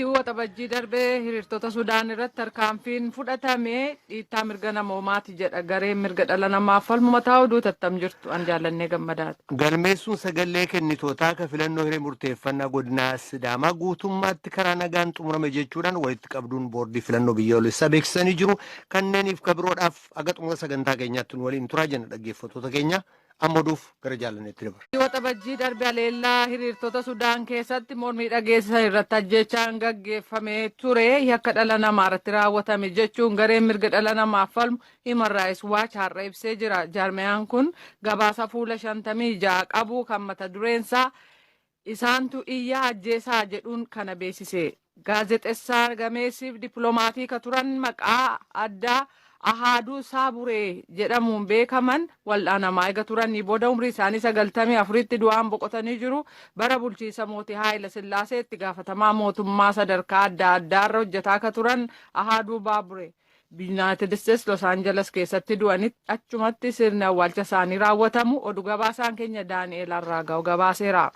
Waxabajjii darbee hiriirtota Sudaan irratti tarkaanfiin fudhatame dhiittaa mirga namoomaati jedha gareen mirga dhala namaaf falmu. Mataa oduu, tattam jirtu, an Jaallannee Gammadaati. Galmeessuun sagalee kennitootaa ka filannoo hiree murteeffannaa godina Sidaamaa guutummaatti karaa nagaan xumurame jechuudhaan walitti qabduun boordii filannoo biyyoolessaa beeksisanii jiru. Kanneeniif kabiroodhaaf aga xumura sagantaa keenyaatti nu waliin turaa jenna dhaggeeffattoota keenya. Amma oduuf gara Jaallanneetti dabarra. Waxabajjii darbe haleellaa hiriirtota Sudaan keessatti mormii dhageessisan irratti ajjechaan gaggeeffamee ture yakka dhala namaa irratti raawwatame jechuun gareen mirga dhala namaaf falmu Human Rights Watch har'a ibsee jira. Jaarmiyaan kun gabaasa fuula 56 qabu kan mata dureensaa "Isaantu iyyaa ajjeesaa" jedhuun kana beeksise. Gaazexessaa gameessiif dippiloomatii ka turan maqaa addaa Ahaaduu Saaburee jedhamuun beekaman wal'aanamaa eega turanii booda umrii isaanii 94tti du'aan boqotanii jiru. Bara bulchiinsa mootii Haayila Sillaasee itti gaafatamaa mootummaa sadarkaa adda addaarra hojjetaa ka turan Ahaaduu Baaburee Yuunaayitid Isteets Los Aangeles keessatti du'anitti achumatti sirni awwaalcha isaanii raawwatamu oduu gabaasaan keenya Daani'eel Arraagaw gabaaseera.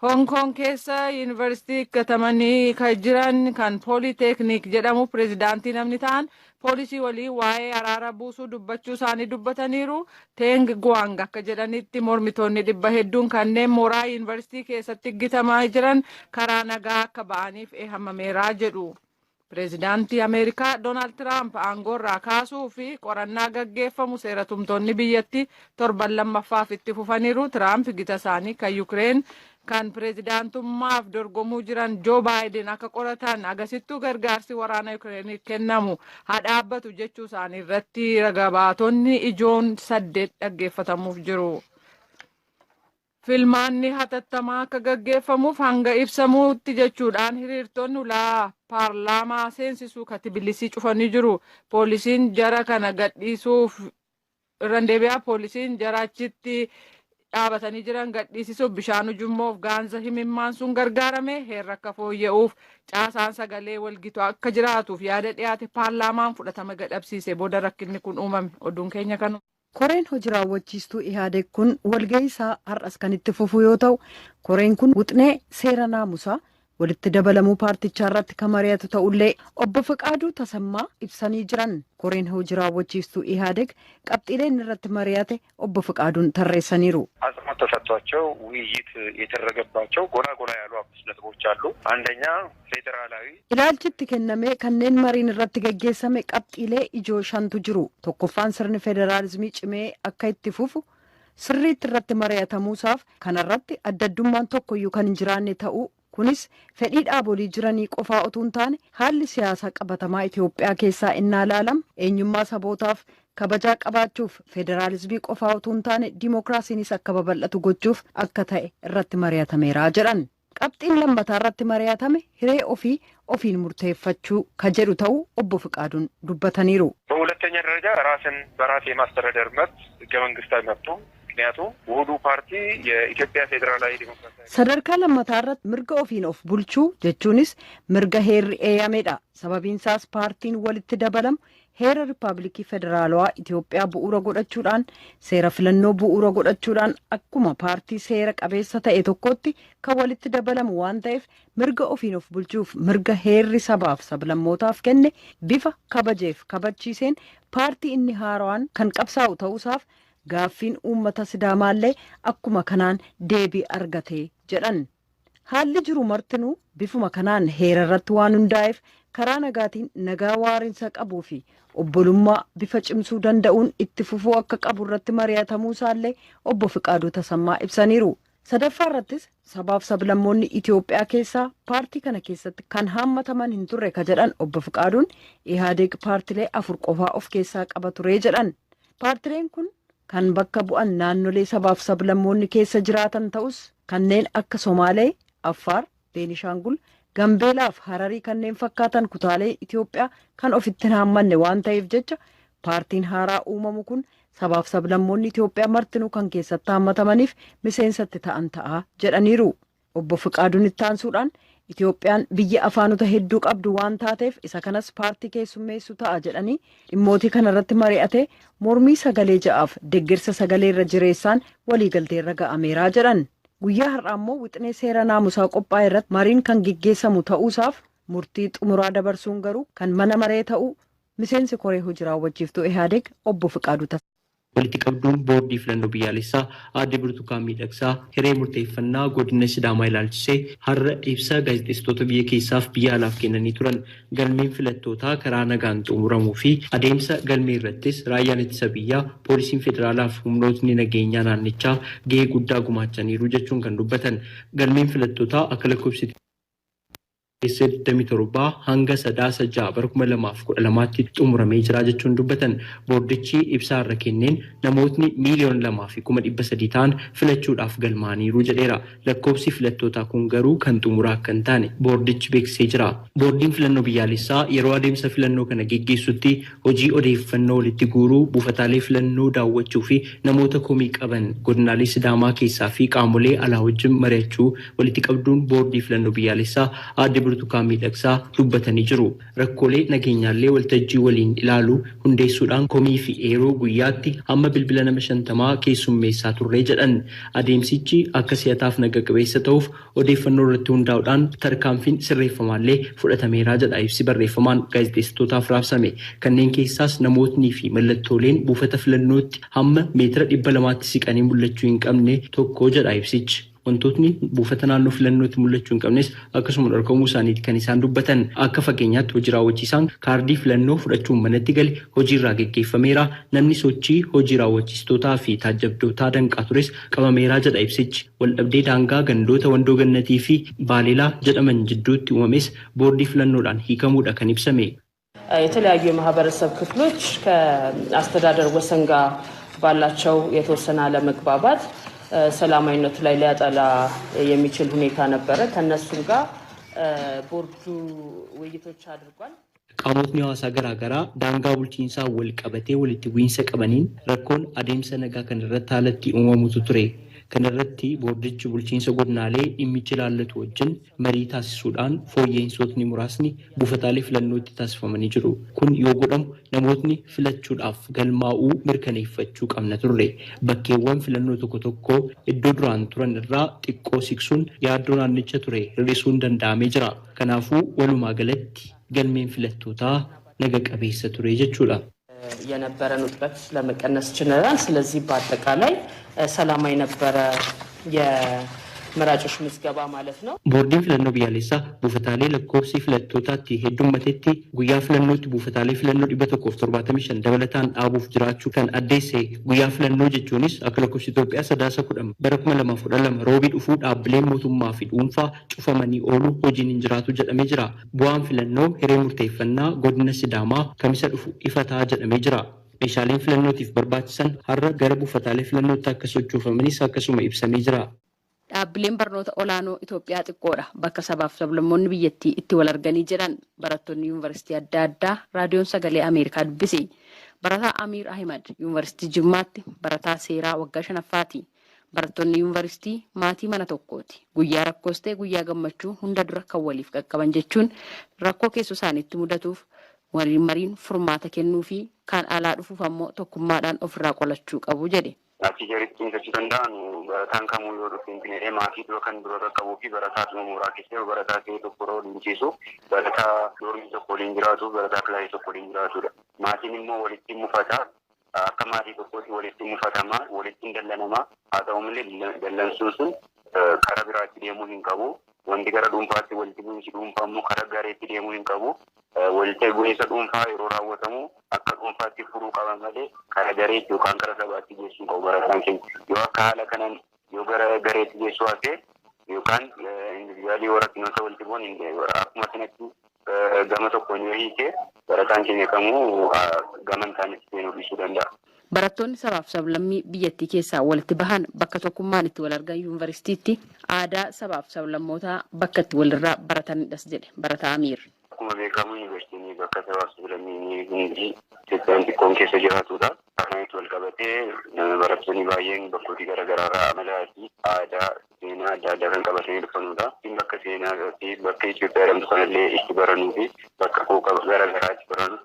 Hong Kong keessa yuunivarsiitii gatamanii kan jiran kan Polytechnic jedhamu pireezidaantii namni ta'an poolisii waliin waa'ee araara buusuu dubbachuu isaanii dubbataniiru. Teeng Guang akka jedhanitti, mormitoonni 100 hedduun kanneen mooraa yuunivarsiitii keessatti gitamaa jiran karaa nagaa akka ba'aniif eeyyamameera jedhu. Pireezidaantii Ameerikaa Doonaald Tiraamp aangoorraa kaasuu fi qorannaa gaggeeffamu seera tumtoonni biyyattii torban lammaffaaf itti fufaniiru. Tiraamp gita isaanii kan Yukireen kan pireezidaantummaaf dorgomuu jiran Joo Baayiden akka qoratan, agasittuu gargaarsi waraana Yukireeniif kennamu haa dhaabbatu jechuu isaanii irratti raga baatonni ijoon saddeet dhaggeeffatamuuf jiru. Filmaanni hatattamaa akka gaggeeffamuuf hanga ibsamuutti jechuudhaan hiriirtonni ulaa paarlaamaa seensisuu ka Tibilisii cufanii jiru. Poolisiin jara kana gadhiisuuf irraan deebi'aa, poolisiin jara achitti dhaabatanii jiran gadhiisisuuf bishaan ujummoof gaanza himimmaan sun gargaarame. Heerra akka fooyya'uuf caasaan sagalee walgitu akka jiraatuuf yaada dhiyaate paarlaamaan fudhatama gadhabsiise booda rakkinni kun uumame. Oduun keenya kanu. Koreen hojii raawwachiistuu Ihaadeg kun walga'ii isaa har'as kan itti fufu yoo ta'u, koreen kun wixinee seera naamusaa walitti dabalamuu paartichaa irratti kan mari'atu ta'ullee obbo Fiqaaduu Tasammaa ibsanii jiran. Koreen hojii raawwachiistuu Ihaadeg qabxiileen irratti mari'ate obbo Fiqaaduun tarreessaniiru. አጽንኦት ተሰጥቷቸው ውይይት የተደረገባቸው ጎላ ጎላ ያሉ አምስት ነጥቦች አሉ። አንደኛ ፌዴራላዊ Ilaalchitti kennamee kanneen mariin irratti gaggeessame qabxiilee ijoo shantu jiru. Tokkoffaan, sirni federaalizimii cimee akka itti fufu sirriitti irratti mari'atamuusaaf kanarratti adda addummaan tokkoyyuu kan hin jiraanne ta'uu, kunis fedhii dhaabolii jiranii qofaa utuu hin taane haalli siyaasaa qabatamaa Itoophiyaa keessaa innaa ilaalamu eenyummaa sabootaaf kabajaa qabaachuuf federaalizimii qofaa utuu hin taane dimookiraasiinis akka babal'atu gochuuf akka ta'e irratti mari'atameera jedhan. Qabxiin lammataa irratti mari'atame hiree ofii ofiin murteeffachuu ka jedhu ta'uu obbo Fiqaaduun dubbataniiru. በሁለተኛ ደረጃ ራስን በራስ የማስተዳደር መብት ህገ መንግስታዊ መብቱ፣ ምክንያቱም ውህዱ ፓርቲ የኢትዮጵያ ፌዴራላዊ ዴሞክራሲያዊ Sadarkaa lammataa irratti mirga ofiin of bulchuu jechuunis mirga heerri eeyyamedha. Sababiin isaas paartiin walitti dabalamu heera Riippaabilikii Federaalawaa Itoophiyaa bu'uura godhachuudhaan, seera filannoo bu'uura godhachuudhaan akkuma paartii seera qabeessa ta'e tokkotti kan walitti dabalamu waan ta'eef, mirga ofiin of bulchuuf mirga heerri sabaaf sablammootaaf kenne bifa kabajeef kabachiiseen paartii inni haarawaan kan qabsaa'u ta'uusaaf gaaffiin uummata Sidaamaallee akkuma kanaan deebii argate jedhan. Haalli jiru martinuu bifuma kanaan heera irratti waan hundaa'eef karaa nagaatiin nagaa waarinsa qabuu fi obbolummaa bifa cimsuu danda'uun itti fufuu akka qabu irratti mari'atamuu isaallee obbo Fiqaaduu Tasammaa ibsaniiru. Sadaffaa irrattis sabaaf sablammoonni Itoophiyaa keessaa paartii kana keessatti kan haammataman hin turre ka jedhan obbo Fiqaaduun, Ihaadeeg paartilee afur qofaa of keessaa qaba ture jedhan. Paartileen kun kan bakka bu'an naannolee sabaaf sablammoonni keessa jiraatan ta'us kanneen akka Somaalee, Affaar, Beenishaangul, Gambeelaa fi Hararii kanneen fakkaatan kutaalee Itoophiyaa kan ofitti hin haammanne waan ta'eef jecha paartiin haaraa uumamu kun sabaaf sablammoonni Itoophiyaa martinuu kan keessatti haammatamaniif miseensatti ta'an ta'a jedhaniiru. Obbo Fiqaaduun itti aansuudhaan Itoophiyaan biyya afaanota hedduu qabdu waan taateef isa kanas paartii keessummeessu ta'a jedhanii, dhimmootii kanarratti mari'atee mormii sagalee ja'aaf deeggarsa sagalee irra jireessaan waliigalteerra ga'ameeraa jedhan. Guyyaa har'aa immoo wixinee seera naamusaa qophaa'e irratti mariin kan geggeessamu ta'uusaaf Murtii xumuraa dabarsuun garuu kan mana maree ta'uu miseensi koree hojii raawwachiiftuu Ihaadeg obbo Fiqaaduu Tafarii. Walitti qabduun boordii filannoo biyyaalessaa aadde Birtukaan Miidhagsaa hiree murteeffannaa godina Sidaamaa ilaalchisee har'a ibsa gaazexeessitoota biyya keessaaf biyya alaaf kennanii turan. Galmeen filattootaa karaa nagaan xumuramuu fi adeemsa galmee irrattis raayyaan ittisa biyyaa, poolisiin federaalaa fi humnootni nageenyaa naannichaa gahee guddaa gumaachaniiru jechuun kan dubbatan. Galmeen filattootaa akka lakkoofsa 27 hanga 6 bara 2012tti xumuramee jira jechuun dubbatan. Boordichi ibsaa irra kenneen namootni 2,300,000 ta'an filachuudhaaf galmaaniiru jedheera. Lakkoofsi filattootaa kun garuu kan xumuraa akka hin taane boordichi beeksisee jira. Boordiin filannoo biyyaalessaa yeroo adeemsa filannoo kana geggeessutti hojii odeeffannoo walitti guuruu, buufataalee filannoo daawwachuu fi namoota komii qaban godinaalee Sidaamaa keessaa fi qaamolee alaa wajjin mari'achuu walitti qabduun boordii filannoo biyyaalessaa aadde Birtukaan Miidhagsaa dubbatanii jiru. Rakkoolee nageenyaallee waltajjii waliin ilaalu hundeessuudhaan komii fi eeroo guyyaatti hamma bilbila nama 50 keessummeessaa turree jedhan. Adeemsichi akka si'ataaf naga qabeessa ta'uuf odeeffannoo irratti hundaa'uudhaan tarkaanfiin sirreeffamaallee fudhatameeraa jedha ibsi barreeffamaan gaazexeessitootaaf raabsame. Kanneen keessaas namootni fi mallattooleen buufata filannootti hamma meetira 200tti siqanii mul'achuu hin qabne tokko jedha ibsichi. Wantootni buufata naannoo filannootti mul'achuu hin qabnes akkasuma dhorkamuu isaaniiti kan isaan dubbatan. Akka fakkeenyaatti hojii raawwachiisaan kaardii filannoo fudhachuun manatti gale hojiirraa geggeeffameera. Namni sochii hojii raawwachiistootaa fi taajjabdootaa danqaa tures qabameeraa jedha ibsichi. Waldhabdee daangaa gandoota Wandoo Gannatii fi Baaleelaa jedhaman jidduutti uumames boordii filannoodhaan hiikamuudha kan ibsame. የተለያዩ የማህበረሰብ ክፍሎች ከአስተዳደር ወሰን ጋር ባላቸው የተወሰነ አለመግባባት ሰላማዊነቱ ላይ ሊያጠላ የሚችል ሁኔታ ነበረ። ከነሱም ጋር ቦርዱ ውይይቶች አድርጓል። Qaamotni hawaasaa garaagaraa daangaa bulchiinsaa wal qabatee walitti bu'iinsa qabaniin rakkoon adeemsa nagaa kan irratti haalatti uumamutu ture. Kana irratti boordichi bulchiinsa godinaalee dhimmichi ilaallatu wajjin marii taasisuudhaan fooyya'insootni muraasni buufataalee filannootti taasifamanii jiru. Kun yoo godhamu namootni filachuudhaaf galmaa'uu mirkaneeffachuu qabna turre. Bakkeewwan filannoo tokko tokko iddoo duraan turan irraa xiqqoo siqsuun yaaddoo naannicha ture hir'isuun danda'amee jira. Kanaafuu walumaa galatti galmeen filattootaa naga qabeessa ture jechuudha. የነበረን ውጥረት ለመቀነስ ችለናል። ስለዚህ በአጠቃላይ ሰላማዊ ነበረ የመራጮች ምዝገባ ማለት ነው። Boordiin filannoo biyyaalessaa buufataalee lakkoofsi filattootaatti heddummatetti guyyaa filannootti buufataalee filannoo 175 dabalataan dhaabuuf jiraachuu kan addeesse. Guyyaa filannoo jechuunis akka lakkoofsa Itoophiyaa 10/10 bara 2012 roobii dhufuu dhaabbileen mootummaa fi dhuunfaa cufamanii oolu hojiin hin jiraatu jedhamee jira. Bu'aan filannoo hiree murteeffannaa godina Sidaamaa kamisa dhufu ifa ta'a jedhamee jira. Meeshaaleen filannootiif barbaachisan har'a gara buufataalee filannootti akka sochoofamanis akkasuma ibsamee jira. Dhaabbileen barnoota olaanoo Itoophiyaa xiqqoodha. Bakka sabaaf sablammoonni biyyattii itti wal arganii jiran barattoonni yuunivarsiitii adda addaa raadiyoon sagalee Ameerikaa dubbise. Barataa Amiir Ahimad yuunivarsiitii Jimmaatti barataa seeraa waggaa 5ffaati. Barattoonni yuunivarsiitii maatii mana tokkooti. Guyyaa rakkoos ta'e guyyaa gammachuu hunda dura kan waliif qaqqaban jechuun rakkoo keessoo isaaniitti mudatuuf waliin mariin furmaata kennuu fi kan alaa dhufuuf ammoo tokkummaadhaan ofirraa qolachuu qabu jedhe. Maatii jaritti cimsachuu danda'an barataan kamuu yoo dhufe Finfinnee maatii dura kan dura qaqqabuu fi barataa dhuma mooraa keessa yoo barataa ta'e tokko waliin ciisu, barataa doormii tokko waliin jiraatu, barataa kilaasii tokko waliin jiraatudha. Maatiin immoo walitti mufata. Akka maatii tokkootti walitti mufatama, walitti hin dallanama. Haa ta'u malee dallansuun sun karaa biraatti deemuu hin qabu. Wanti gara dhuunfaatti walitti bu'iinsi dhuunfaa immoo karaa gareetti deemuu hin qabu. Walitti bu'iinsa dhuunfaa yeroo raawwatamu akka dhuunfaatti furuu qaba malee karaa gareetti yookaan karaa sabaatti geessuu qabu barataan keenya. Yoo akka haala kanaan yoo gara gareetti geessuu hafe yookaan individuaalii yoo rakkinoota walitti bu'an akkuma sanatti gama tokkoon yoo hiike barataan keenya kamuu gama hin taanetti seenuu dhiisuu danda'a. Barattoonni sabaaf sablammii biyyattii keessaa walitti bahan bakka tokkummaan itti wal argan yuunivarsiitiitti aadaa sabaaf sablammootaa bakka itti walirraa baratanidhas jedhe barataa Amiir. Akkuma beekamu yuunivarsiitiin bakka sabaaf sablammii hundi Itoophiyaan xiqqoon keessa jiraatudha. Kanatti wal qabatee barattoonni baay'een bakkootii garaagaraarraa amalaa fi aadaa seenaa adda addaa kan qabatanii dhufanudha. Bakka seenaa fi bakka Itoophiyaa jedhamtu kanallee itti baranuu fi bakka qooqa garaagaraa itti baranu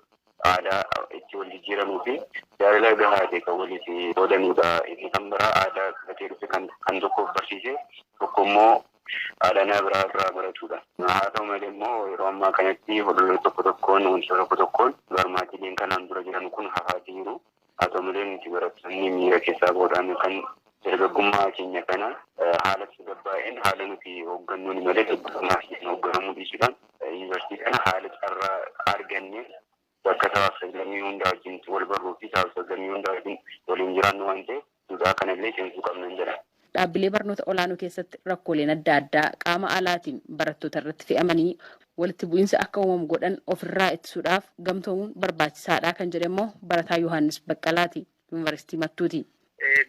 aadaa itti wal jijjiiramuu fi jaalala gahaa ta'e kan waliif qoodanudha. Inni kan biraa aadaa qabatee dhufe kan tokkoof barsiise tokko immoo Aadaa biraa irraa baratudha. Haa ta'u malee immoo yeroo ammaa kanatti hodoloo tokko tokkoon wantoota tokko tokkoon barmaatileen kanaan dura jiran kun hafaa jiru. Haa ta'u malee nuti barattoonni miira keessaa boodaan kan dargaggummaa keenya kana haala tasgabbaa'een haala nuti hooggannuun malee dargaggummaa keenya hoogganamuu dhiisuudhaan yuunivarsiitii kana haala carraa arganne bakka sabaaf sablammii hundaa wajjin wal barruu fi sabaaf sablammii hundaa wajjin waliin jiraannu waan ta'eef duudhaa kanallee cimsuu qabnan jedha. Dhaabbilee barnoota olaanoo keessatti rakkooleen adda addaa qaama alaatiin barattoota irratti fe'amanii walitti bu'iinsa akka uumamu godhan ofirraa ittisuudhaaf gamtoomuun barbaachisaadha kan jedhe immoo barataa Yohaannis Baqqalaati Yuunivarsiitii Mattuuti.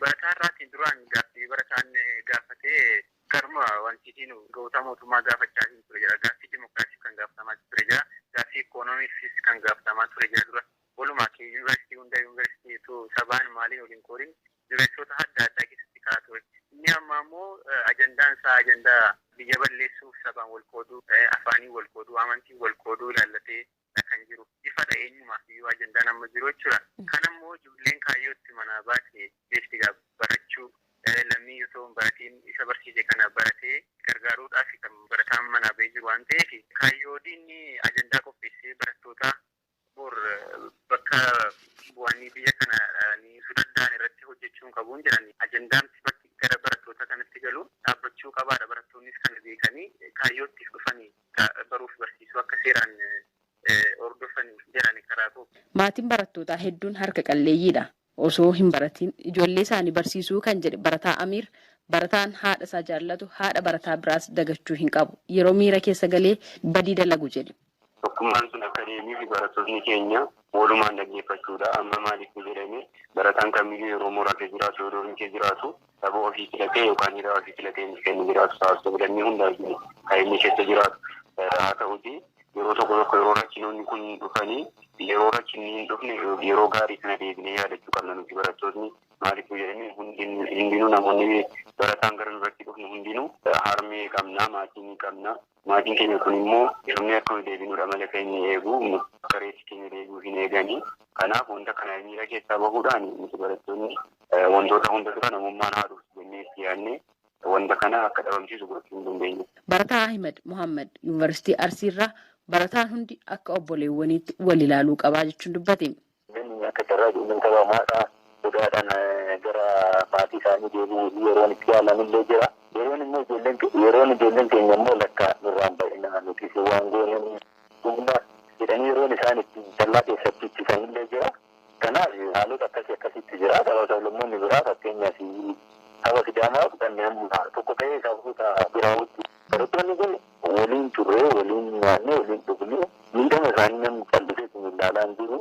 Barataa irraatiin duraan gaaffii barataan gaafatee karuma wantiitiin ga'oota mootummaa gaafachaa ture jira. Gaaffii dimookiraasiif kan gaafatamaa ture jira. Gaaffii ikoonomiifis kan gaafatamaa ture jira dura. Walumaa yuunivarsiitii hunda yuunivarsiitii sabaan maaliin waliin qoodin yuunivarsiitota adda addaa keessatti ka'aa ture. Inni ammaa immoo ajandaan isaa ajandaa biyya balleessuuf sabaan wal qooduu, afaanii wal qooduu, amantii wal qooduu ilaallatee kan jiru. Ifadha eenyumaaf iyyuu ajandaan amma jiru jechuudha. Kan ammoo ijoolleen kaayyootti manaa baate beekti barachuu lammii osoo hin baratiin isa barsiise kana baratee gargaaruudhaaf kan barataan manaa bahee jiru waan ta'eef kaayyoodiin ajandaa qopheessee barattoota bor bakka bu'anii biyya kana ni danda'an irratti hojjechuun qabuun jiran ajandaan bakki gara barattoota kanatti galu dhaabbachuu qabaadha. Barattoonnis kana beekanii kaayyootti dhufanii baruuf barsiisuu akka seeraan hordofan jedhan karaa koo. Maatiin barattootaa hedduun harka qalleeyyiidha. Osoo hin baratiin ijoollee isaanii barsiisuu kan jedhe barataa Amiir barataan haadha isaa jaallatu haadha barataa biraas dagachuu hin qabu. Yeroo miira keessa galee badii dalagu jedhe. Tokkummaan sun akka deebiif barattoonni keenya walumaan dhaggeeffachuudha. Amma maaliif jedhame barataan kamiyyuu yeroo mooraa keessa jiraatu yeroo hin keessa jiraatu saba ofii filatee yookaan hiriyaa ofii filatee kan inni jiraatu sabaaf sablammii hundaa kan inni keessa jiraatu. Haa ta'uti yeroo tokko tokko yeroo rakkinoonni kun dhufanii yeroo rakkinni hin dhufne yeroo gaarii sana deebinee yaadachuu qabna nuti barattoonni maaliif jedhame hundinuu namoonni barataan gara nurratti dhufnu hundinuu harmee qabna maatii ni qabna. Maatiin keenya kun immoo hirmee akka nu deebinuudha malee kan inni eegu akka reessi keenya deebi'uu hin eeganii. Kanaaf wanta kana miira keessaa bahuudhaan nuti barattoonni wantoota hunda dura namummaan haa dhufu jennee itti yaadnee wanta kana akka dhabamsiisu gochuu hin dandeenye. Barataa Ahmed Muhammad Yuunivarsiitii Arsiirraa barataan hundi akka obboleewwaniitti wal ilaaluu qabaa jechuun dubbate. Akka carraa ijoolleen qabamaadha. Sodaadhaan gara maatii isaanii deebi'uu yeroon itti yaalan illee jira. Yeroon immoo ijoolleen ijoolleen keenya immoo lakka nurraan baay'inaan nuti waan gooneen humna jedhanii yeroon isaan itti dallaa keessatti ittisan illee jira. Kanaaf haalota akkasii akkasitti jira. Saba sablammoonni biraa fakkeenyaaf saba Sidaamaa fudhannee tokko ta'ee saboota biraa wajjin. Barattoonni kun waliin turree, waliin nyaannee, waliin dhugnee miidhama isaanii namni callisee kun ilaalaa hin jiru,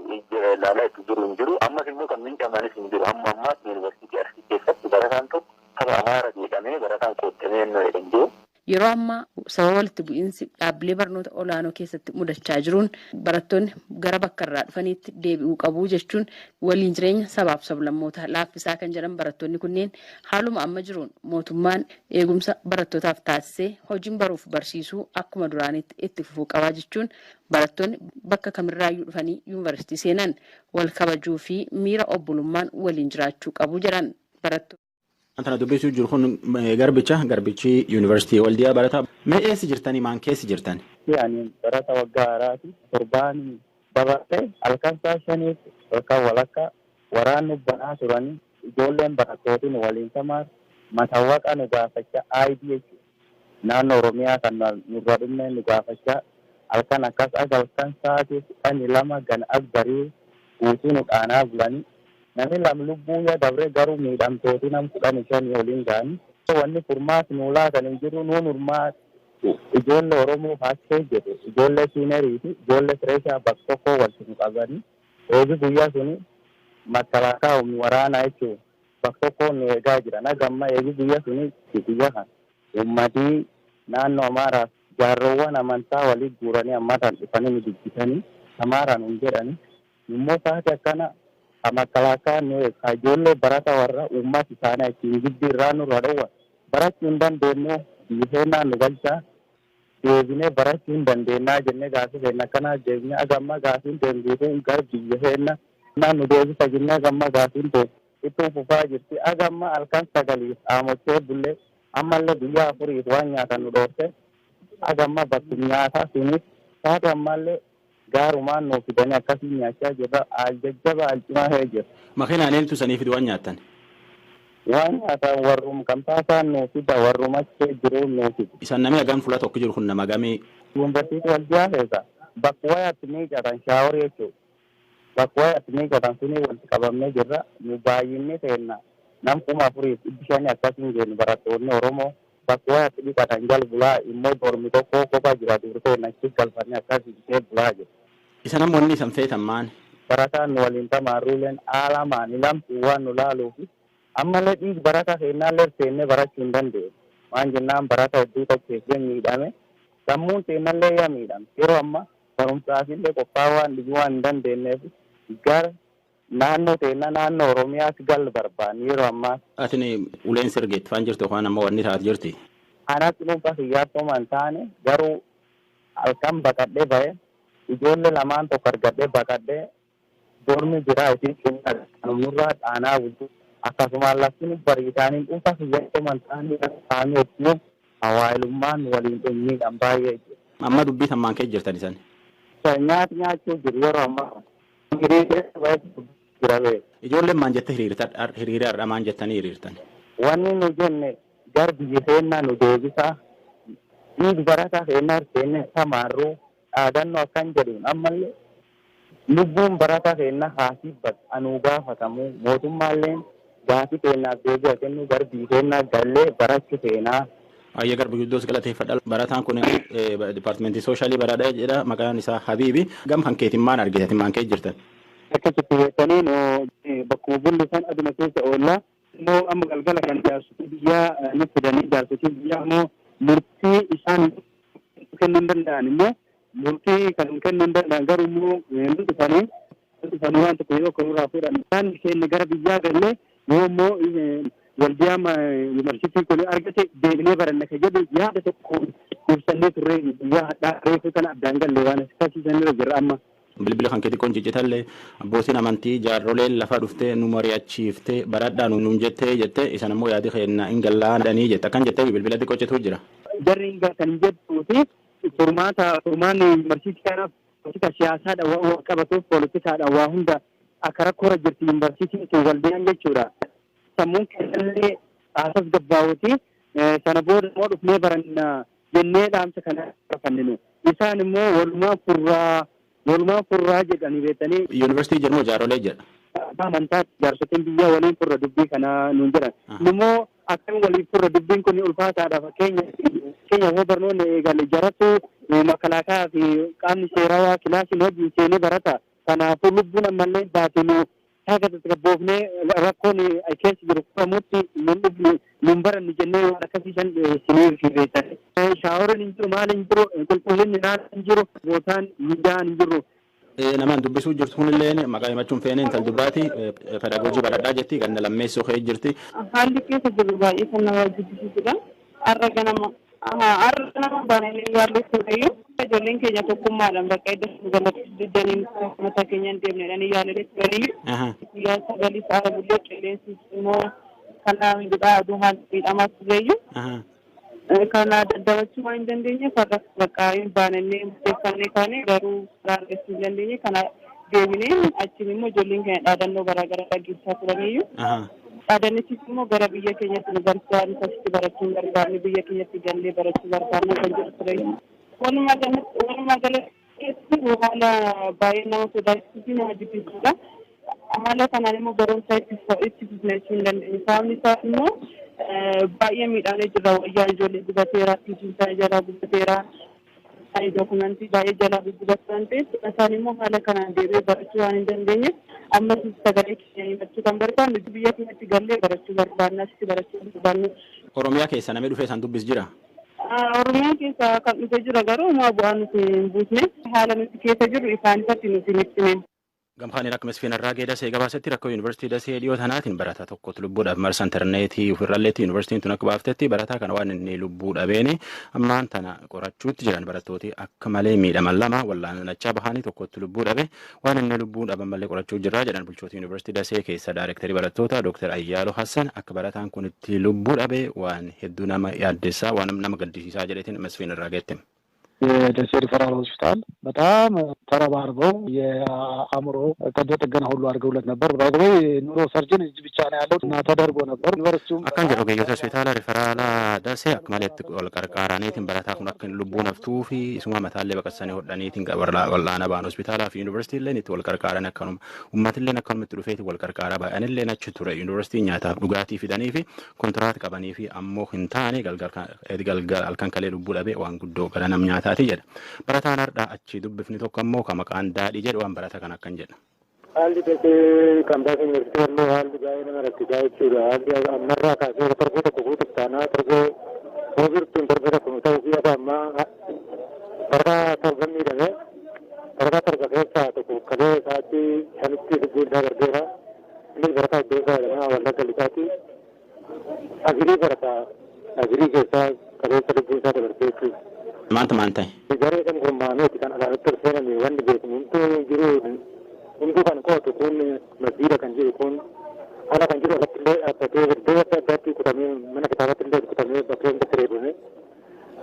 ilaalaa itti jiru hin jiru. Ammas immoo kan miidhamanis hin jiru. Amma ammaatti yuunivarsiitii Arsii keessatti barataan tokko saba Amaara jedhamee barataan qoodamee inni jedhan jiru. Yeroo ammaa sababa walitti bu'iinsi dhaabbilee barnoota olaanoo keessatti mudachaa jiruun barattoonni gara bakka irraa dhufaniitti deebi'uu qabu jechuun waliin jireenya sabaaf sablammoota laaffisaa kan jedhan barattoonni kunneen haaluma amma jiruun mootummaan eegumsa barattootaaf taasisee hojiin baruuf barsiisuu akkuma duraanitti itti fufuu qabaa jechuun barattoonni bakka kamirraayyuu dhufanii yuunivarsiitii seenan wal kabajuu fi miira obbolummaan waliin jiraachuu qabu jedhan barattoonni. Tana dubbisuu jiru kun garbichi yuunivarsiitii Waldiyaa barataa. Mee eessa jirtanii maan keessa jirtan? Yaani barata waggaa haaraati. Torbaan dabartee halkan sa'a shaniif yookaan walakkaa waraanni banaa turanii ijoolleen barattootiin waliin samaar matawwaqa nu gaafachaa ID jechuudha. Naannoo Oromiyaa kan nurra dhumne nu gaafachaa halkan akkas as halkan sa'aatii 12 gan as barii guutuu nu qaanaa bulanii namni lama lubbuu yoo dabre garuu miidhamtooti nam 15 waliin ga'anii wanni furmaati nuu laatan hin jiru nuun furmaati ijoollee Oromoo faakkee jedhu ijoollee siinerii fi ijoollee fireeshaa bakka tokko walitti nu qabanii eegi guyyaa suni makalaakaa humni waraanaa jechuun bakka tokko nu eegaa jiran hagamma eegi guyyaa suni guyyaa kana uummatii naannoo Amaaraaf jaarroowwan amantaa walii guuranii ammataan dhufanii nu dubbisanii Amaaraan hin jedhani immoo saati akkana makalaakaa nu ijoollee barata warra uummata isaanii achiin gibbii irraa nurra dhowwa barachuu hin dandeenyu biifeenaa nu galchaa deebinee barachuu hin dandeenyaa jennee gaafii seenna akkanaa deebinee agamma gaafiin deembiisee gara biyya seenna naan nu deebisa jennee agamma gaafiin deemu itti fufaa jirti agamma halkan 9 aamochee bullee Ammallee guyyaa 4 waan nyaatan nu dhoorte. Haga amma bakki nyaataa sunis taate ammallee gaarumaan nuuf fidanii akkasii nyaachaa jirra. Aljajjaba alcimaa ta'ee jira. Makiinaan eenyutu sanii fidu waan nyaattan? Waan nyaatan warrum kamtaasaan nuuf fida, warrum achi jiru nuuf fida. Isaan namni hagam fuula tokko jiru kun nama gamii? Yuunivarsiitii Waldiyaa keessa bakka wayaatti miicatan shaaworii jechuudha. Bakka wayaatti miicatan suni walitti qabamnee jirra. Nu baay'inni seenna nam 4500 akkasiin jennu barattoonni Oromoo bakka wayaatti dhiqatan jal bulaa immoo dormi tokko kophaa jira dursee achi galfannee akkasii ishee bulaa jiru. Isa namoonni isan feetan maani? Barataan nu waliin tamaarruuleen haala lamtuu waan nu laaluufi ammallee dhiig barataa seennaallee seennee barachuu hin dandeenye. Waan jennaan barata hedduu tokko keessee miidhame sammuun seennallee yaa miidhame. Yeroo amma barumsaafillee qophaa'uu waan dhibuu waan hin dandeenyeef gara naannoo seennaa naannoo Oromiyaas gal barbaanne yeroo ammaa. Atin uleen sirgeetti faan jirtu yookaan ammoo wanni taate jirti? Anatti dhuunfaa kiyyaatti hin taane garuu halkan baqadhee ba'e ijoollee lamaan tokko argadhee baqadhee dormi biraa isii nurraa dhaanaa bulchu akkasumas lafti bariitaanii dhuunfaa kiyyaatti hin taane taa'anii hedduu hawaayilummaan waliin dhummiidhaan baay'ee jiru. Amma dubbii sammaan kee jirtan isan? Nyaati nyaachuu jiru yeroo ammaa. Ijoolleen maan jette hiriira har'a maan jettanii hiriirtan? Wanni nu jenne gar biyyi seennaa nu deebisaa. Dhiig barataa seennaa seennee samaarruu dhaadannoo akkan jedhuun ammallee lubbuun barataa seennaa haasibbatu anuu gaafatamuu mootummaalleen gaafii seennaaf deebi'a kennu gar biyyi seennaa gallee barachuu seenaa. Ayya garba guddoos galateeffadha. Barataan kun dipaartimentii sooshalii baraadha jedha. Maqaan isaa Habiibi. Gam kan keetiin maan argite maan kee jirtan? Akkasitti beektanii nu bakkuma bulli san aduma keessa oollaa. Immoo amma galgala kan jaarsotii biyyaa nu fidanii jaarsotii biyyaa immoo murtii isaan kennuu hin danda'an immoo murtii kan kennuu hin danda'an garuu immoo nu dhufanii waan tokko yeroo nurraa fuudhan. Isaan keenya gara biyyaa gallee yoo immoo Waldiyaa yuunivarsiitii kun argate deebinee baranna kan jedhu yaada tokko ibsannee turre guyyaa hadhaa reefuu kana addaan galle waan akkasiisanirra jirra amma. Bilbila kan keetii qoncicitallee abbootiin amantii jaarroleen lafa dhuftee nu mari'achiiftee baradhaa nuun jettee jettee isan ammoo yaadi keenya hin gallaadhanii jette akkan jettee bilbila xiqqoo jira. Jarri hin kan jettuuti furmaanni yuunivarsiitii kanaaf politika siyaasaadha waan qabatuuf poolitikaadha waa hunda akka rakkoorra jirti yuunivarsiitiin kun Waldiyaan jechuudha. Sammuun keessallee haasas gabbaa'uuti sana booda immoo dhufnee baranna jennee dhaamsa kana rafanninu. Isaan immoo walumaa furraa jedhanii beektanii. Yuunivarsiitii jedhamu jaarrolee jedha. Amantaa jaarsotiin biyyaa waliin furra dubbii kana nuun jedhan. Immoo akkamiin waliin furra dubbiin kun ulfaataadha fakkeenya yoo barnoonni eegale jaratu makalaakaa fi qaamni seerawaa kilaasiin wajjin seenee barata. Kanaafuu lubbuun ammallee baatinu akka tasgabboofnee rakkoon keessa jiru furamutti nun dhufne nun barannu jennee waan akkasiisan siniif beektan. Shaaworiin hin jiru, maal hin jiru, qulqullinni naannoo hin jiru, bootaan miidhaan hin jiru. Namaan dubbisuu jirtu kunillee maqaa himachuun feene intal dubbaati pedagoojii baradhaa jetti ganna lammeessoo ka'ee jirti. Haalli keessa jiru baay'ee kan nama jibbisiisudha. Har'a ganama baanee yaallee turreyyuu ijoolleen keenya tokkummaadhaan bakka iddoo galatti diddanii mataa keenya hin deemnedhaan yaallee turaniyyuu. Guyyaa 9 sa'a bullee qilleensi immoo kan miidhaa aduu haala miidhamaa turreyyuu. Kana daddabachuu waan hin dandeenye farra bakka hin baanannee murteeffannee kaane garuu karaa argachuu hin dandeenye kana deebinee achiin immoo ijoolleen keenya dhaadannoo garaagaraa dhageessaa turaniyyuu. Dhaadannichis immoo gara biyya keenyatti nu gargaaru akkasitti barachuu hin barbaanne biyya keenyatti gallee barachuu barbaanne kan jedhu ture. Walumaa galatti haala baay'ee nama sodaachisuu fi nama jibbisiisudha. Haala kanaan immoo barumsa itti fufnee hin dandeenye. Sababni isaas immoo baay'ee miidhamee jirra. Wayyaa ijoollee gubateera, tiisuu isaa jalaa gubateera, dookumentii baay'ee jalaa guggubatu waan ta'eef isaan immoo haala kanaan deebi'ee barachuu waan hin dandeenyeef ammas sagalee keenya himachuu kan barbaannu biyya keenyatti gallee barachuu barbaanna asitti barachuu barbaannu. Oromiyaa keessa namni dhufee isaan dubbis jira? Oromiyaa keessa kan dhufee jira garuu homaa bu'aa nuti hin buusne haala nuti keessa jirru isaan ifatti nuti hin ibsine. Gamkaaniin akka Mesfin Arraagee Dasee gabaasetti rakkoo yuunivarsiitii Dasee dhiyoo tanaatiin barataa tokkotu lubbuudhaaf marsa intarneetii ofirralleetti yuunivarsiitiin tun akka baaftetti barataa kana waan inni lubbuu dhabeeni ammaan tana qorachuutti jiran. Barattooti akka malee miidhaman lama wallaanachaa bahanii tokkotti lubbuu dhabe. Waan inni lubbuu dhaban malee qorachuu jirraa jedhan bulchoota yuunivarsiitii Dasee keessa daayirektarii barattoota Dooktar Ayyaaloo Hassan. Akka barataan kun itti lubbuu dhabe waan hedduu nama yaaddessaa, waan nama gaddisiisaa jedheetiin Mesfin Arraageetti. የደሴ ሪፈራል ሆስፒታል በጣም ተረባርበው የአእምሮ ቀዶ ጥገና ሁሉ አድርገውለት ነበር። ባይ ዘ ዌይ ኒውሮ ሰርጅን እዚህ ብቻ ነው ያለው እና ተደርጎ ነበር። ዩኒቨርሲቲውም Akkan jedhu ogeeyyota hospitaala riferaalaa Dasee akka maleetti wal qarqaaraniitiin barataa kun akka lubbuun haftuu fi isuma mataallee baqassanii hodhaniitiin wal'aana ba'an. Hospitaalaa fi yuunivarsiitiilleen itti wal qarqaaran, akkanuma uummatilleen akkanuma itti dhufeeti wal qarqaaraa baay'anillee achi ture. Yuunivarsiitiin nyaataaf dhugaatii fidanii fi kontiraat qabanii fi ammoo hin taane galgal halkan kalee lubbuu dhabee waan guddoo gara nam nyaataati jedha. Barataan har'aa achi dubbifni tokko ammoo kan maqaan Daadhii jedhu waan barata kan akkan jedha. Haalli Dasee kaampaasii yuunivarsiitii Walloo haalli baay'ee nama rakkisaa jechuudha. Haalli ammarraa kaasee torbee tokko guutuuf taanaa torbee hoogirtuun torbee tokko nu ta'uu fi akka ammaa barataa torban miidhame, barataa torba keessaa tokko kalee sa'aatii 5tti lubbuun isaa darbeera. Innis barataa iddoo isaa jedhama, Wallagga Lixaati. Agirii barataa agirii keessaa kaleessa lubbuun isaa dabartee jechuudha. Maanta maan ta'e? Garee kan gurmaa'ameeti kan alaanatti ol seename. Wanni beekamu hunduu jiru, hunduu kan qo'atu kun masjiida kan jiru kun ala kan jiru alatti illee dhaabbatee iddoo adda addaatti kutamee, mana kitaabatti illee kutamee bakkee hundatti reebame.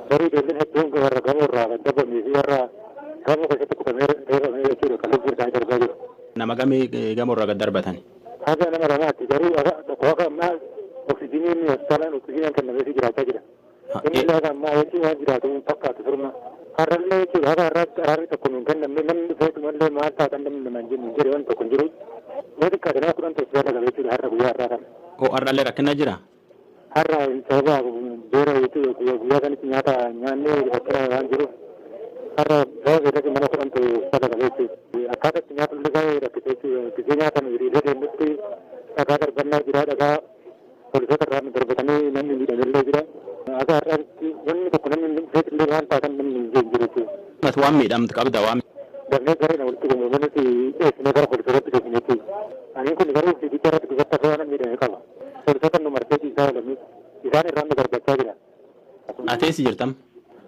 Garuu ijoolleen hedduun warra gamoo irraa kan darbamee fi warra gamoo keessatti kutamee reebamee jechuudha kan lubbuun isaanii darbaa jiru. Nama gamii gamoo irraa gad darbatan? Haga nama lamaatti, garuu tokko haga ammaa oksijiniin hospitaalaan oksijiniin kennameefii jiraachaa jira. Inni illee haga ammaa jechuun waan jiraatu hin fakkaatu firma. Har'allee jechuudha haga har'aatti araarri tokko nuun kennamne. Namni dhufeetumallee maal taatan namni namaan jennu hin jiru, waan tokko hin jiru. Yoo xiqqaate nama 10 hospitaala gala jechuudha har'a guyyaa har'aa kana. Oo, har'allee rakkina jira? Har'a sababa beera jechuudha guyyaa sanitti nyaata nyaannee rakkina waan jiruuf har'a sababa beelatti nama 10 hospitaala gala jechuudha. Akkaataa itti nyaata illee baay'ee rakkise jechuudha. Gisee nyaata nu hiriiree deemnutti dhagaa darbannaa jira, dhagaa poolisoota irraa nu darbatanii namni miidhamellee jira. Akka har'aatti wanni tokko namni dhufeetillee waan taatan namni hin jiru jechuudha. Ati waan miidhamtu qabda waan? Dafnee gareen walitti gurmuunis dheessinee gara poolisootatti geessine jechuudha. Ani kun garuu fiigicha irratti dubarta akka waan miidhame qaba. Poolisoota nu marsee ciisaa oolanii isaan irraa nu darbachaa jira. Ati eessa jirtam?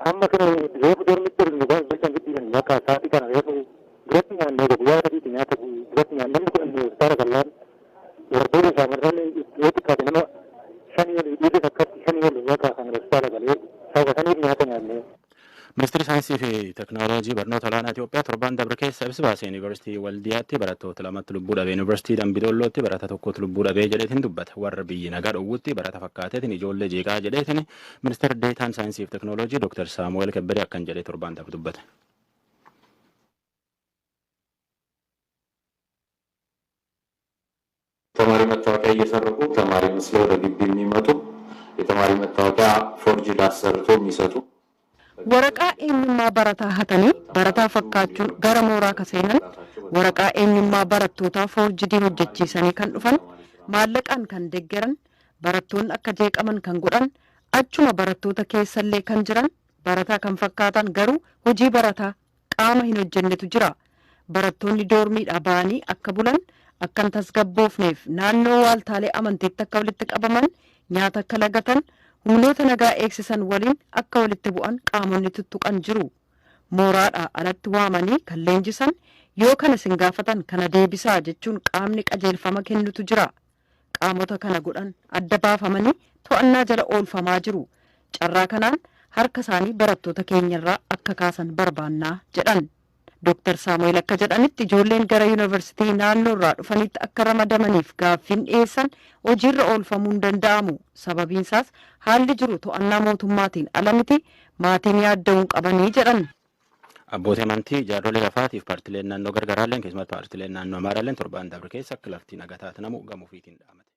Amma kana reefu dormitti nu bulchan giddiidhan bakka sa'aatii kana reefu duratti nyaannee guyyaa sadiitti nyaata duratti nyaanne. Namni 10 hospitaala gallaan wardoota shamarran yoo xiqqaate nama shanii oli, dhiirri akkatti shanii oli bakka kan hospitaala galee sababa saniif nyaata nyaannee. Ministeerri saayinsii fi teekinooloojii barnoota olaanaa Itoophiyaa torban dabre keessa ibsa baase yuunivarsiitii Waldiyaatti barattoota lamatti lubbuu dhabe, yuunivarsiitii Dambidollootti barata tokkotu lubbuu dhabee jedheetiin dubbata. Warra biyyi nagaa dhowwutti barata fakkaateetiin ijoollee jeeqaa jedheetiin ministeerri deetaan saayinsii fi teekinooloojii Dooktar Saamu'eel Kebbedee akkan jedhee torban dabre dubbate. ተማሪ መታወቂያ እየሰረቁ ተማሪ መስለው ወደ ግቢ የሚመጡ፣ የተማሪ መታወቂያ ፎርጅድ አሰርቶ የሚሰጡ Waraqaa eenyummaa barataa hatanii barataa fakkaachuun gara mooraa ka seenan, waraqaa eenyummaa barattootaa foorjidii hojjechiisanii kan dhufan, maallaqaan kan deeggaran, barattoonni akka jeeqaman kan godhan, achuma barattoota keessallee kan jiran, barataa kan fakkaatan garuu hojii barataa qaama hin hojjennetu jira. Barattoonni doormiidhaa ba'anii akka bulan, akka hin tasgabboofneef naannoo waaltaalee amantiitti akka walitti qabaman, nyaata akka lagatan, humnoota nagaa eegsisan waliin akka walitti bu'an qaamonni tuttuqan jiru. Mooraadhaa alatti waamanii kan leenjisan, yoo kana sin gaafatan kana deebisaa jechuun qaamni qajeelfama kennutu jira. Qaamota kana godhan adda baafamanii to'annaa jala oolfamaa jiru. Carraa kanaan harka isaanii barattoota keenyarraa akka kaasan barbaannaa jedhan. Dooktar Saamu'eel akka jedhanitti ijoolleen gara yuunivarsiitii naannoo irraa dhufanitti akka ramadamaniif gaaffiin dhiyeessan hojiirra oolfamuu hin danda'amu. Sababiin isaas haalli jiru to'annaa mootummaatiin ala miti, maatiin yaadda'uun qabanii jedhan. Abbootii amantii, jaarrolee lafaatiif paartileen naannoo gargaraalleen, keessumatti paartileen naannoo Amaaraalleen torbaan dabre keessa akka lafti nagaa taate namu gamoo ofiitiin dhaamate.